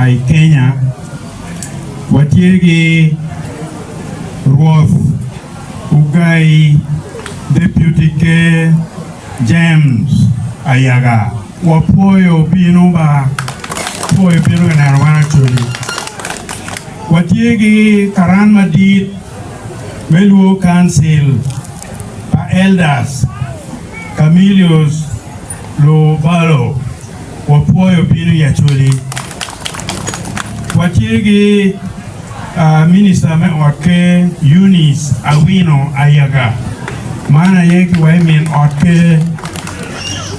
oa i Kenya. Watye ki Rwoth Ugai Deputy Ker James Ayaga. Wapwoyo bino ba, pwoyo bino ka neno wan Acholi. Watye ki karan madit me Luo Council pa Elders Camillus Lubalo. Wapwoyo bino i Acholi. Watye ki Minista me ot ker Eunice Awino Ayaga. Man aye ki wa i min ot ker.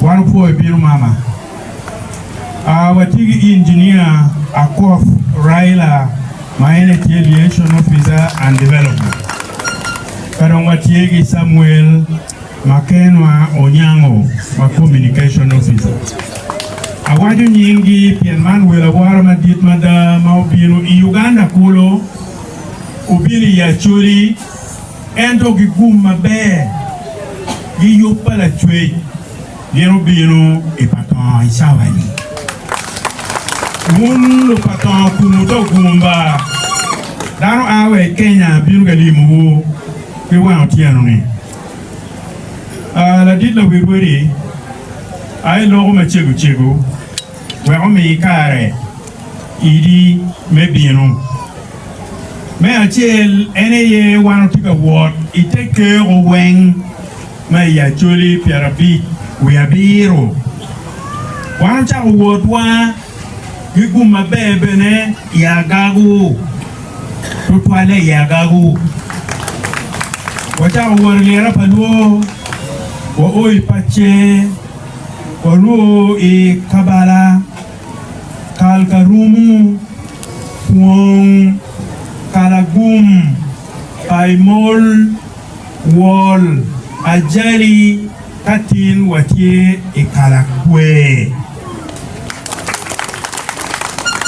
Wan opwoyo bino mama. Watye ki Engineer Akoth Raila ma en aye tye Liaison Officer and Development. Ka dong watye ki Samuel Makenwa Onyango ma Communication Officer. Awaco nyinggi pien man wel awora madit mada ma obino i Uganda kulu, obino i Acholi ento gigum maber gi yub pa Lacwec gin obino i Patongo i cawa-ni. Wun lupatongo kumu to gum ba, dano a wa i Kenya bino ka limowu ki wang otyeno-ni. Ladit lawi rwodi aye loko macego cego wek omi kare idi me bino. Me acel en aye wan watye ka wot i te keko weng ma i Acholi pyerabic wiye abiro. Wan ocako wotwa ki gum maber bene i Agago, tutwalle i Agago. Wacako wot i lira pa Lwo, wao i Pace, warwo i Kabala, Kalkarumu, Kwong, Kalagum, Paimol, Wol, Ajali ka tin watye i Kalakwe.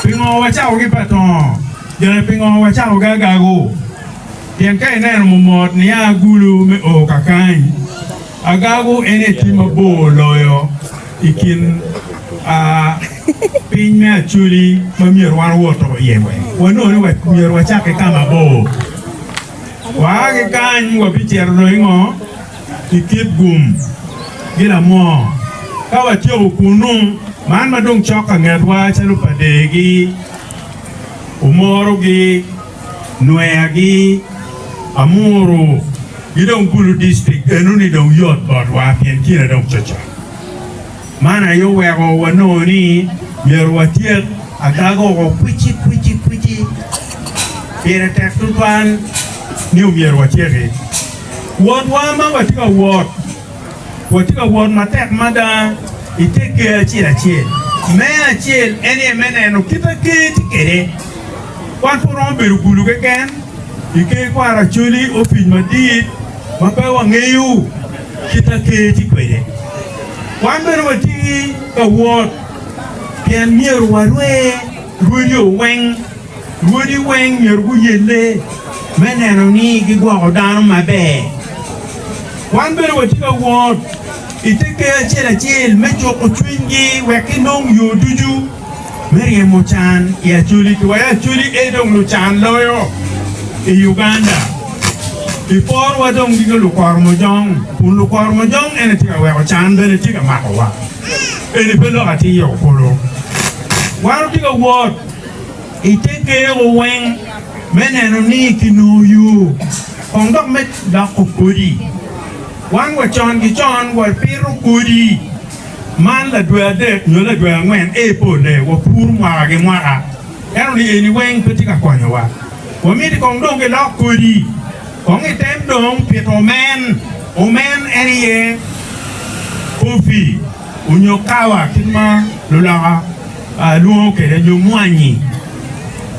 Pingo wacako ki Patongo? Bene pingo wacako ki Agago? Pien ka ineno momot nia Gulu me o kakany, Agago en aye tye mabor loyo i kin piny me Acholi ma myero wan owoto iye weng. Wanongo ni myero wacak ki ka mabor. Waa ki kany wabicito dong i ngo? I Kitgum ki Lamwor. Ka watyeko kunnu, man ma dong cok ka ngetwa calo Padegi, Omorogi, Nweyagi, Amuru ki dong Gulu District enoni dong yot botwa pien kine dong cocok. Man aye oweko wanongo ni myero watyek agaga oko kwici kwici kwici. Pire tek tutwal ni omyero watyeki. Wotwa ma watye ka wot, watye ka wot matek mada i te ker acel acel. Me acel en aye me neno kit ma ker tye kwede. Wan pe waromo bedo gulu keken i ker kwaro Acholi opic madit ma pe wangeyo kit ma ker tye kwede. Wan bene watye ka wot pien myero warwe rwodi weng. Rwodi weng myero guyelle me neno ni gigwoko dano maber. Wan bene watye ka wot i te ker acel acel me cuko cwinygi wek ginong yo ducu me ryemo can i Acholi ki wai Acholi aye dong lucan loyo i Uganda. I porwa dong gi lukoro mojong kun lukoro mojong ene tye ka weko can bene tye ka makowa. Eni pe lok atir okulu. Wan watye ka wot i te ker-ru weng me neno ni kinongo yo kong dok me loko kodi. Wan wa con ki con wapito kodi man ladwe adek nyo ladwe angwen ee pole wapuro mwaka ki mwaka ento ni eni weng pe tye ka konyowa. Wamiti kong dong gilok kodi kong item dong pito omen. Omen en iye kofi onyo kawa kit ma luloka lwongo kwede nyo mwanyi.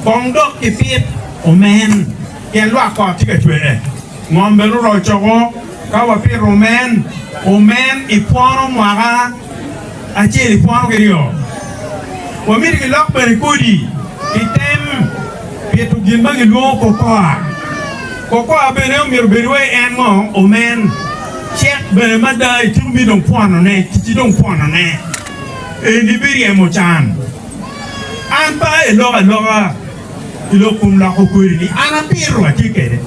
Kong dok kipit omen pien lwak kot tye ka cwer. Ngom bene oroco woko ka wapito omen. Omen ipwono mwaka acel ipwono kiryo. Wamito gilok bene kodi kitem pito gin ma gilwongo kokoa. Kokoa bene omyero obed wai en ngo? Omen. Cek bene mada itiko mi dong pwonone, ticci dong pwonone. Eni biryemo can. An pe. iloko aloka i lok kom loko kodi-ni, an apito atye kwede.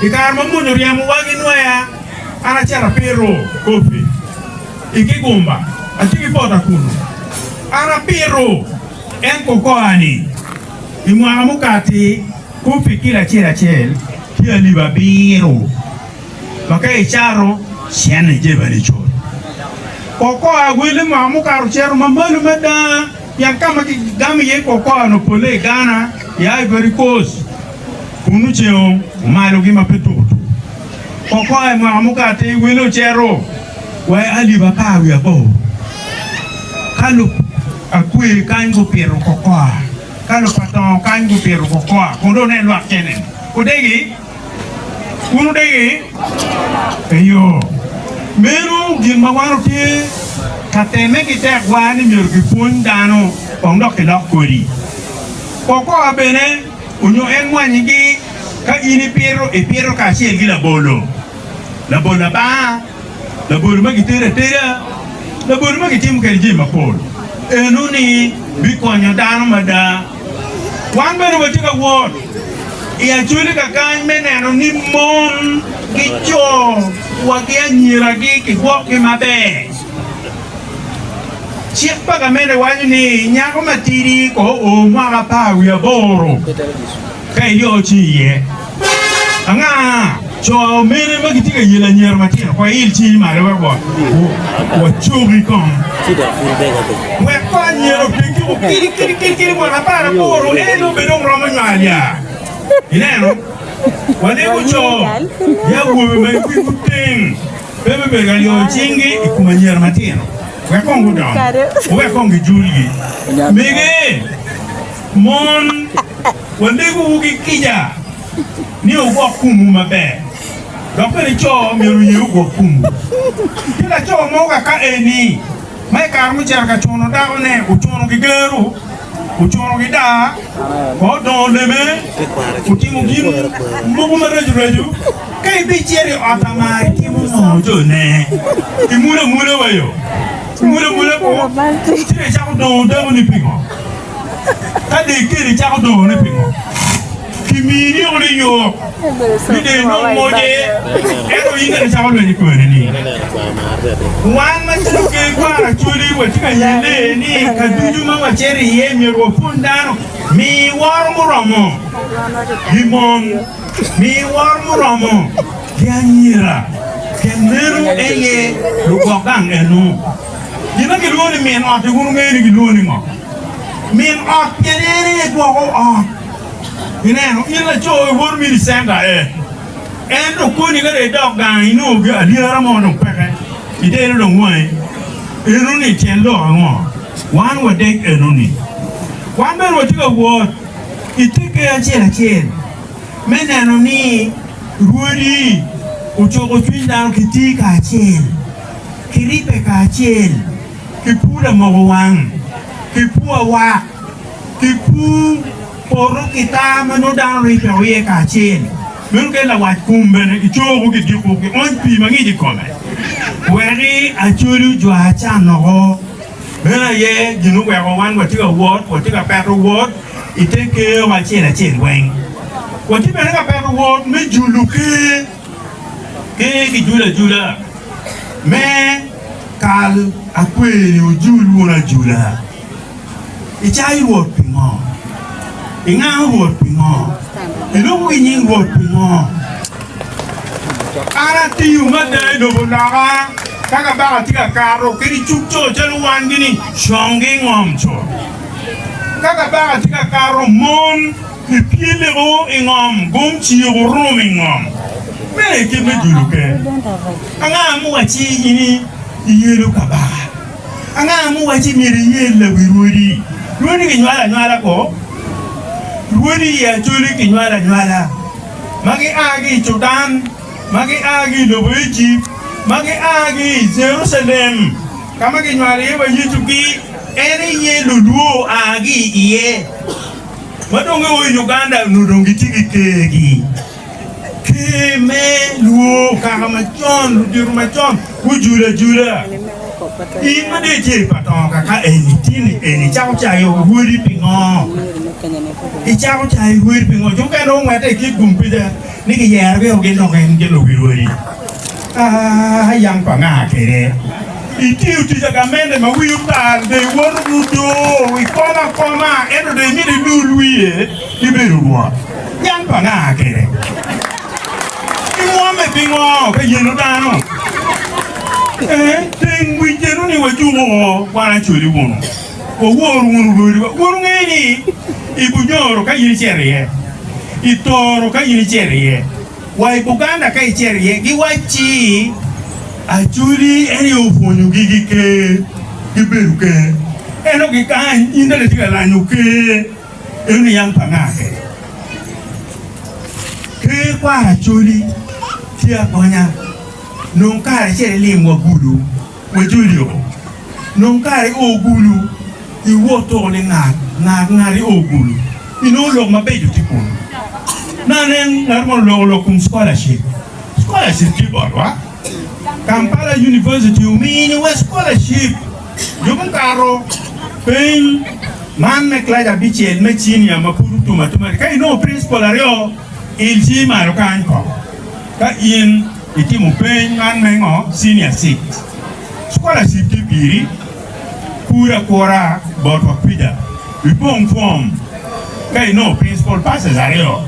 I kare ma mony oryemowa ki nweya, an acito apito kopi i kigumba, atye ki pota kunnu. An apito en kokoa-ni i mwaka mukati kopi kilo acel acel tye alip abiro. Ma ka icato, cente jebani cul. Kokoa wele mwaka mukato ocito mamalo mada pien ka ma kigamo iye kokoa-nu polle i Ghana ki Ivory Coast kunnu ceng omalogi ma pe tuko tuko. Kokoa i mwaka mukato-ti wele ocito wa i alip 18. Ka lukwe kany gupito kokoa, ka lupatongo kany gupito kokoa kun dong inen lwak cene-ni odegi. Wun wudegi? Eyo. Meno gin ma wan watye ka temme ki tekwa ni myero kipwony dano kong dok kilok kodi. Kokoa bene onyo en mwanyigi ka in ipito, ipito kacel ki labolo. Labolo abanga. Labolo ma gitedo ateda, labolo ma gitimo kwede jami mapol. Enoni bikonyo dano mada. Wan bene watye ka wot i Acholi kakany me neno ni mon ki co wa ki anyiragi kigwokgi maber. Cik pa gamente waco ni nyako matidi ko oo mwaka 18. Ka ilyo ci iye. Anga? Co mene ma gitye ka yelo anyira matino? Kong iil cingi malo wek wacoki kong. Wek ko anyira obed ki kidi kidi kidi kidi mwaka 18, en nongo bed dong romo nywal ya. Ineno? Walego co ki awobe ma wigi teng pe me bedo ka lyoyo cinggi i kom anyira matino. Wek kong gudong, wuwek kong gijulgi. Mege, mon. Walegowu ki kica ni wugwok komwu maber, dok bene co myero oye ogwok komwu. Tye laco mo kaka eni ma i kare mucito ka cuno dakone, ocuno ki gero, ocuno ki daa, odongo leme, otimo gin mogo maraco raco. Ka ibicito i ot amar itimo ngo jone? Imulo amula wa yo, imulo amula ko, ci dong icako dongo dakoni pingo? Ka dong ikelo icako dongone pingo? Kimii ryeko ni yot ni dong inong moce, ento in dong icako lweny kwede ni. Wan macalo ker kwaro Acholi watye ka yelle ni ka ducu ma wacito iye myero wapwony dano mi woro muromo gi mon, mi woro muromo ki anyira, pien meno aye lugwok gang eno. Gin ma gilwongo ni min ot-ti wun wungeyo ni gilwongo ni ngo? Min ot pien en aye gwoko ot. Ineno, in laco iwoto mini centa eh, ento koni ka dong idok gang inongo adyera mo dong peke, itelo dong wangi. Enoni tyen lok ango? Wan wadek enoni. Wan bene watye ka wot i te ker acel acel me neno ni rwodi ocuko cwiny dano kiti kacel. Kiribbe kacel ki pur lamoko wang, ki pur awak, ki pur poto ki tar ma nongo dano ribbe iye kacel. Meno kadi lawac kom bene kicoko kidiko kiony pii mangic i kome wek acoli ojwa can woko. Meno aye gin oweko wan watye ka wot, watye ka peto wot i te ker acel acel weng. Watye bene ka peto wot me julo ker, ker kijulo ajula. Me kal akweri ojul wun ajula. Icayo Rwot pingo? Ingango Rwot pingo? Iloko ki nying Rwot pingo? An atiyo mada i lobo loka, ka kabaka tye ka kato kadi cuk co calo wan gini, congi i ngom co. Ka kabaka tye ka kato mon Kipyelego i ngom, gum ciko rum i ngom. Meno aye kit me julo ker. Anga muwacci in iyelo kabaka? Anga muwacci myero iyel lawi rwodi? Rwodi kinywalo anywala ko? Rwodi i Acholi kinywalo anywala, ma gia ki i Cudan, ma gia ki i lobo Ejipt, ma gia ki i Jerucalem, ka ma kinywalo iye wa Yecu-gi, en aye lulwo oa ki iye. Ma dong gio i Uganda onongo dong gitye ki kergi. Ker me Luo kaka macon, ludito macon gujulo ajula. In ma dong itye i patongo kaka eni tini eni icako cayo rwodi pingo? Icako cayo rwodi pingo? Jo mukene dong ongwette i kit gum pica ni giyerogi o gin dong en gin luwi rwodi. Aa yang pa nga kede? Itiyo tic agamente ma wi otal dong iwoto ki odoo ikom akoma ento dong imito idul wiye ibedo rwot. Yang pa nga kede? Imwomme pingo ka yelo dano? Ee, teng wic eno ni wajuko o wan Acholi wunu. Wawor wunu rwodiwa. Wun wungeyo ni i Bunyoro ka in icito iye, i Toro ka in icito iye, wa i Buganda ka icito iye, giwacci Acholi en aye opwonyogi ki ker, gibedo ker. Ento ki kany in dong itye ka lanyo ker. Eno yam pa nga kede? Ker kwaro Acholi tye agonya. Nong kare icit ilim wa Gulu wajoli o. Nong kare i o Gulu iwot tuko ni ngat ngat ngat i o Gulu inongo lok mabeco tye kunu. Nanen ngat mo oloko lok kom scholarship. Scholarship tye botwa. Kampala University ominiwa scholarship jo mukato peny man me kilaci abicel me cinia ma pud otum atuma-ni. Ka inongo principal aryo, il cingi malo kany kong ka in itimo peny man me ngo senior six. Scholarship tye piri, kur akura botwa kwija, ipong form ka inongo principal passes aryo.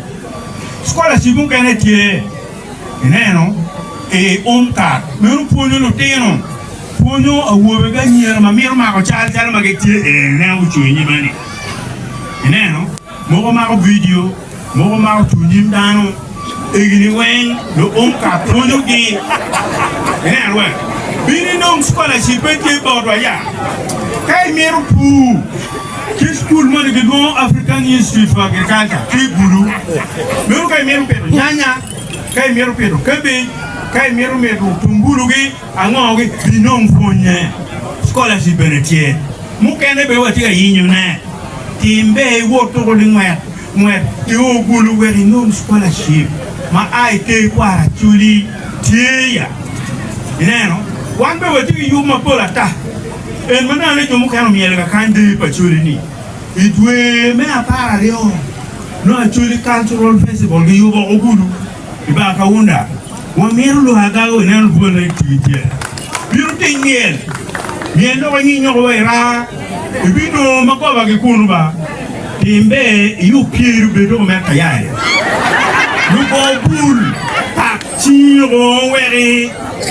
Scholarship mukene tye. Ineno, i UMCAT meno pwonyo lutino, pwonyo awobe ki anyira ma mito mako cal calo ma gitye i ineno gucung i nyima-ni. Ineno, mogo mako vidio, mogo mako cung nyim dano, egini weng lu UMCAT pwonyogi. Ineno we, bin inong scholarship pe tye botwa ya. Ka imito pur, ci cukul moni gilwongo African Institute for Agriculture ki i Gulu. Meno ka imito pito nyanya, ka imito pito cabbage, ka imito mito tungulu-gi, ango-gi, binong pwonye. Scholarship bene tye. Mukene bene watye ka yinyone. Tim ber iwot tuko lingwet ngwet i Ogulu wek inong scholarship ma a i Ker Kwaro Acholi tye ya. Ineno, wan bene watye ki yub mapol ata. En ma nene jo mukene omyelo kakany deyo pa Acholi-ni. I dwe me 12, nongo Acholi Cultural Festival giyubo oko kulu i bar Kaunda. Wamito lwak agago ineno bwone tye tye. Bino tiny myel, myel dok inyinyoko wa i raa. Ibinongo magoba ki kunu ba. Tim ber iyub pyeri obed doko mere tayari. Lugo bul pak cingi oko wek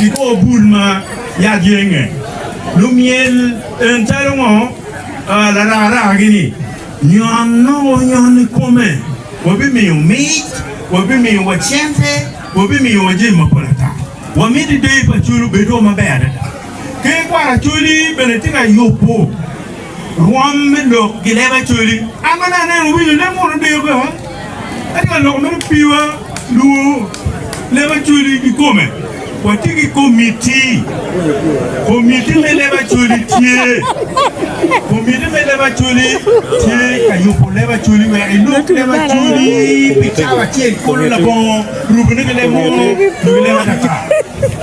igo bul ma yat yenge. Lumyel en calo ngo? Larakaraka-gi-ni nyon nongo nyon i kome, wabimiyo mic, wabimiyo wa cente, wabimiyo wa jami mapol ata. Wamito deyo pa Acholi obed rwom maber adada. Ker kwaro Acholi bene tye ka yubo rwom me lok ki leb Acholi. An ma nongo aneno winyo leb munu deyo pe, atye ka loko mere piwa luo. Leb Acholi kikome, watye ki komitti. Komitti me leb Acholi tye. Komitti me leb Acholi tye ka yubo leb Acholi wek ilok leb Acholi pi cawa acel kulu labongo rubone ki leb munu nyo ki leb atata.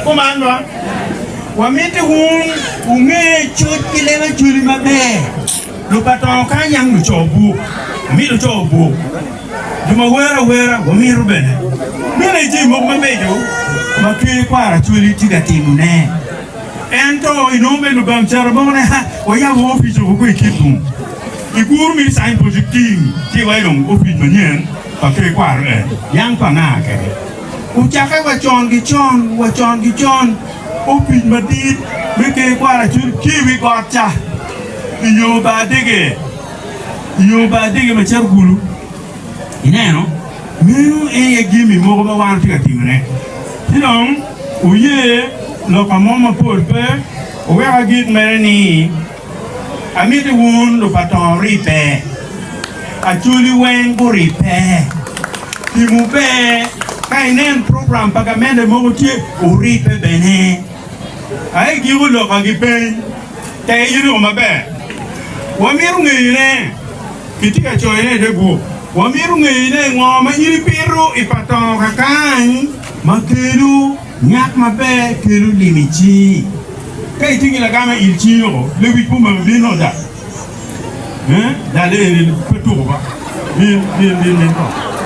Kuman ba, wamiti wun wunge coc ki leb Acholi maber. Lupatongo kany yang luco buk, wamito luco buk. Jo ma wero awera wamito bene. Meno aye jami mogo mabeco ma Ker Kwaro Acholi tye ka timone. Ento inongo me Lubang caro mogo ne ha wayabo opic woko i Kitgum. Iguru miti sign post king ci iwaco dong opic manyen pa Ker Kwaro en yang pa nga kede. Ocakke wa con ki con wa con ki con opic madit me Ker Kwaro Acholi tye i wi got ca i yo bar dege. I yo pa adege ma cito kulu, ineno, meno en aye jami mogo ma wan watye ka timone. Ci dong wuye lokka mo mapol pe wuwek agik mere ni, Amiti wun lupatongo wuribbe, Acholi weng guribbe. Timwu ber ka inen program pa gamente mogo tye, wuribbe bene. Aye giko lokka ki peny. Tek inyuto maber. Wamito ngeyone. Kitye ka coyone i te buk. Wamito ngeyone ngo ma in ipito i patongo kakany ma kelo nyak maber, kelo lim i cingi. Ka itye ki lagam il cingi oko, lewic pe omaki bin oko da. Eh, jal eni pe tuko ba. Bin, bin, bin, bin kong.